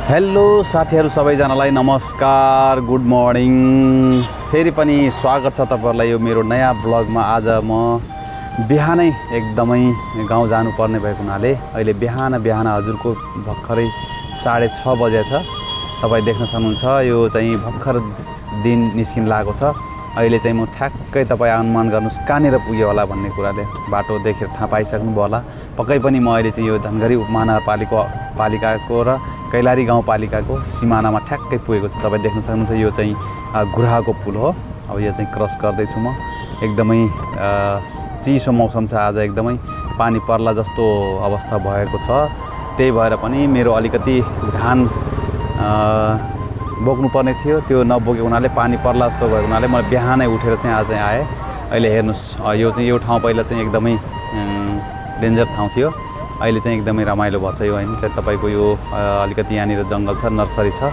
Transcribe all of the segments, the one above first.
Hello साथीहरु सबैजनालाई नमस्कार, गुड मर्निङ। फेरि पनि स्वागत छ तपाईहरुलाई यो मेरो नयाँ ब्लगमा। आज म बिहानै एकदमै गाउँ जानुपर्ने भएको हुनाले अहिले बिहान हजुरको भर्खरै 6:30 बजे छ। तपाई देख्न सक्नुहुन्छ यो चाहिँ भर्खर दिन निस्किन लागेको छ। अहिले चाहिँ म ठ्याक्कै तपाई अनुमान गर्नुस् कहाँनिर पुग्यो होला भन्ने कुराले बाटो देखेर थाहा पाइसक्नु भयो होला। पक्कै पनि म अहिले चाहिँ यो धनगढी उपमहानगरपालिकाको र कैलाली गाउँपालिकाको सिमानामा ठ्याक्कै पुगेको छु। तपाईं देख्न सक्नुहुन्छ यो चाहिँ गुराको पुल हो। अब यो चाहिँ क्रस गर्दैछु म। एकदमै चिसो मौसम छ आज, एकदमै पानी पर्ला जस्तो अवस्था भएको छ। त्यही भएर पनि मेरो अलिकति धान बोक्नुपर्ने थियो, त्यो नबोकेको हुनाले पानी पर्ला जस्तो भएको हुनाले म बिहानै उठेर चाहिँ आज आएँ। अहिले हेर्नुस्, यो चाहिँ यो ठाउँ पहिला चाहिँ एकदमै डेन्जर ठाउँ थियो, अहिले चाहिँ एकदमै रमाइलो भएको छ। यो हैन चाहिँ तपाईको यो अलिकति यहाँनिर जङ्गल छ, नर्सरी छ,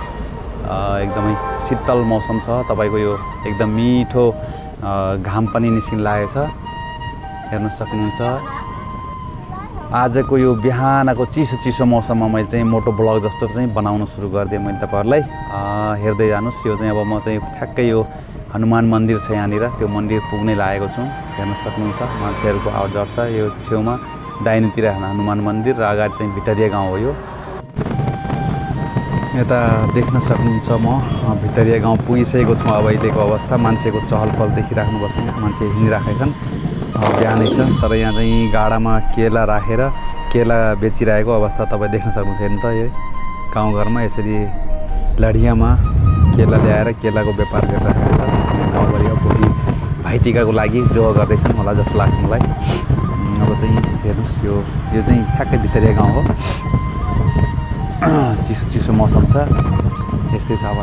एकदमै शीतल मौसम छ। तपाईको यो एकदम मिठो घाम पनि निस्किन लागेको छ, हेर्न सक्नुहुन्छ। आजको यो बिहानको चिसो मौसममा मैले चाहिँ मोटो ब्लग जस्तो चाहिँ बनाउन सुरु गरिदिएँ मैले तपाईहरुलाई। हेर्दै जानुस्। यो चाहिँ अब म चाहिँ ठ्याक्कै यो हनुमान मन्दिर छ यहाँनिर, त्यो मन्दिर पुग्नै लागेको छु। हेर्न सक्नुहुन्छ मान्छेहरुको आवतजावत छ। यो छेउमा दाहिनेतिर हनुमान मन्दिर र अगाडि चाहिँ भितरिया गाउँ हो। यो यता देख्न सक्नुहुन्छ म भितरिया गाउँ पुगिसकेको छु। अब अहिलेको अवस्था मान्छेको चहल पहल देखिराख्नु भएको छ। मान्छे हिँडिराखेका छन्, बिहानै छ, तर यहाँ चाहिँ गाडामा केला राखेर केला बेचिरहेको अवस्था तपाईँ देख्न सक्नुहुन्छ। हेर्नु त यो गाउँघरमा यसरी लडियामा केला ल्याएर केलाको व्यापार गरिरहेको छ। गाउँभरि भोलि भाइटिकाको लागि जोग गर्दैछन् होला जस्तो लाग्छ मलाई। अब चाहिँ हेर्नुस्, यो चाहिँ ठ्याक्कै भितरिया गाउँ हो। चिसो मौसम छ, यस्तै छ। अब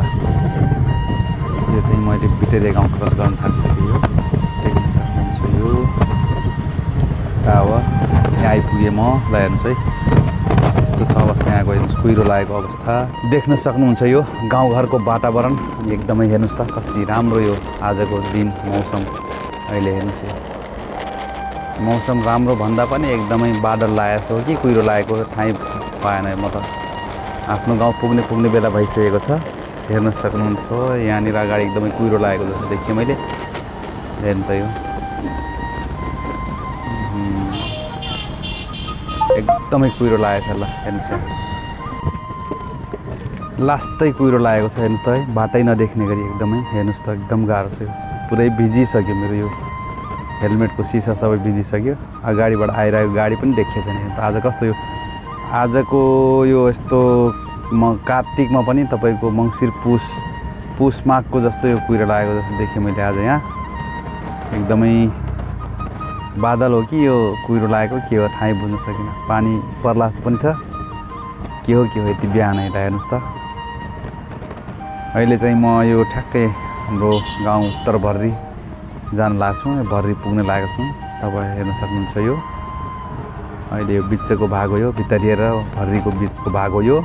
यो चाहिँ मैले भितरिया गाउँ क्रस गर्न थालिसकेँ। यो देख्न सक्नुहुन्छ यो टावर, यहाँ आइपुगेँ म। ल हेर्नुहोस् है, यस्तो छ अवस्था यहाँको। हेर्नुहोस् कुहिरो लागेको अवस्था देख्न सक्नुहुन्छ। यो गाउँघरको वातावरण एकदमै हेर्नुहोस् त कति राम्रो यो आजको दिन मौसम। अहिले हेर्नुहोस् यो मौसम राम्रो भन्दा पनि एकदमै बादल लागेको हो कि कुहिरो लागेको थाहै पाएन। म त आफ्नो गाउँ पुग्ने बेला भइसकेको छ। हेर्न सक्नुहुन्छ यहाँनिर अगाडि एकदमै कुहिरो लागेको जस्तो देखेँ मैले। हेर्नु त यो एकदमै कुहिरो लागेको छ। ल हेर्नुहोस्, लास्टै कुहिरो लागेको छ। हेर्नुहोस् त है, बाटै नदेख्ने गरी एकदमै। हेर्नुहोस् त एकदम गाह्रो छ यो, पुरै भिजिसक्यो मेरो यो हेलमेटको सिसा सबै भिजिसक्यो। अगाडिबाट आइरहेको गाडी पनि देखिएको छैन। आज कस्तो यो आजको यो यस्तो कार्तिकमा पनि तपाईको मङ्सिर पुस माघको जस्तो यो कुहिरो लागेको जस्तो देखेँ मैले आज। यहाँ एकदमै बादल हो कि यो कुहिरो लागेको के हो थाहै बुझ्न सकिनँ। पानी पर्ला जस्तो पनि छ, के हो यति बिहानै। हेर्नुहोस् त अहिले चाहिँ म यो ठ्याक्कै हाम्रो गाउँ उत्तर भर्री जान लाग्छु, भर्री पुग्न लागेको छु। तपाईँ हेर्न सक्नुहुन्छ यो अहिले यो बिचको भाग हो, यो भितरिया र भर्रीको बिचको भाग हो। यो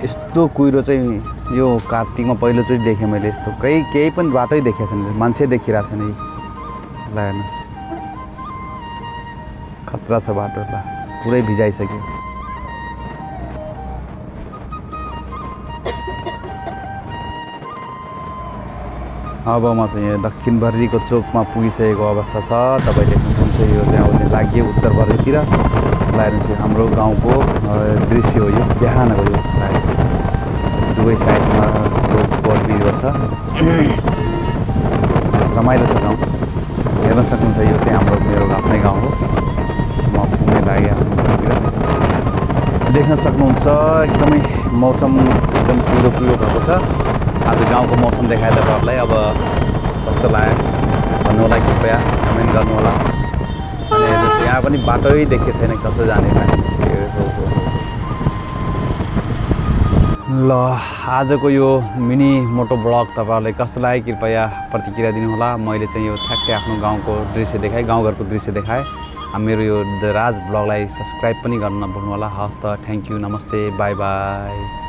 यस्तो कुहिरो चाहिँ यो कार्तिकमा पहिलोचोटि देखेँ मैले। यस्तो केही पनि बाटै देखेको छैन, मान्छे देखिरहेको छैन। ल हेर्नुहोस् खतरा छ बाटो। ल पुरै भिजाइसक्यो। अब म चाहिँ यहाँ दक्षिण भर्रीको चोकमा पुगिसकेको अवस्था छ। तपाईँ देख्न सक्नुहुन्छ यो चाहिँ अब चाहिँ लाग्यो उत्तर भर्रीतिर। ल हेर्नुहोस् यो हाम्रो गाउँको दृश्य हो। यो बिहानको यो दुवै साइडमा रोड बढिरहेको छ, रमाइलो छ गाउँ। हेर्न सक्नुहुन्छ यो चाहिँ मेरो आफ्नै गाउँ हो। म पुग्ने लागेँ आफ्नो गाउँतिर। देख्न सक्नुहुन्छ एकदमै मौसम एकदम कुहिरो भएको छ। आज गाउँको मौसम देखाए तपाईँहरूलाई। अब कस्तो लाग्यो भन्नु होला, कृपया कमेन्ट गर्नु होला। अनि हेर्नुहोस् यहाँ पनि बाटै देखेको छैन, कसो जाने। ल आजको यो मिनी मोटो ब्लग तपाईँहरूलाई कस्तो लाग्यो कृपया प्रतिक्रिया दिनुहोला। मैले चाहिँ यो ठ्याक्कै आफ्नो गाउँको दृश्य देखाएँ, गाउँघरको दृश्य देखाएँ। मेरो यो द राज ब्लगलाई सब्सक्राइब पनि गर्न नभुल्नु होला। हस् त, थ्याङ्क यू, नमस्ते, बाई बाई।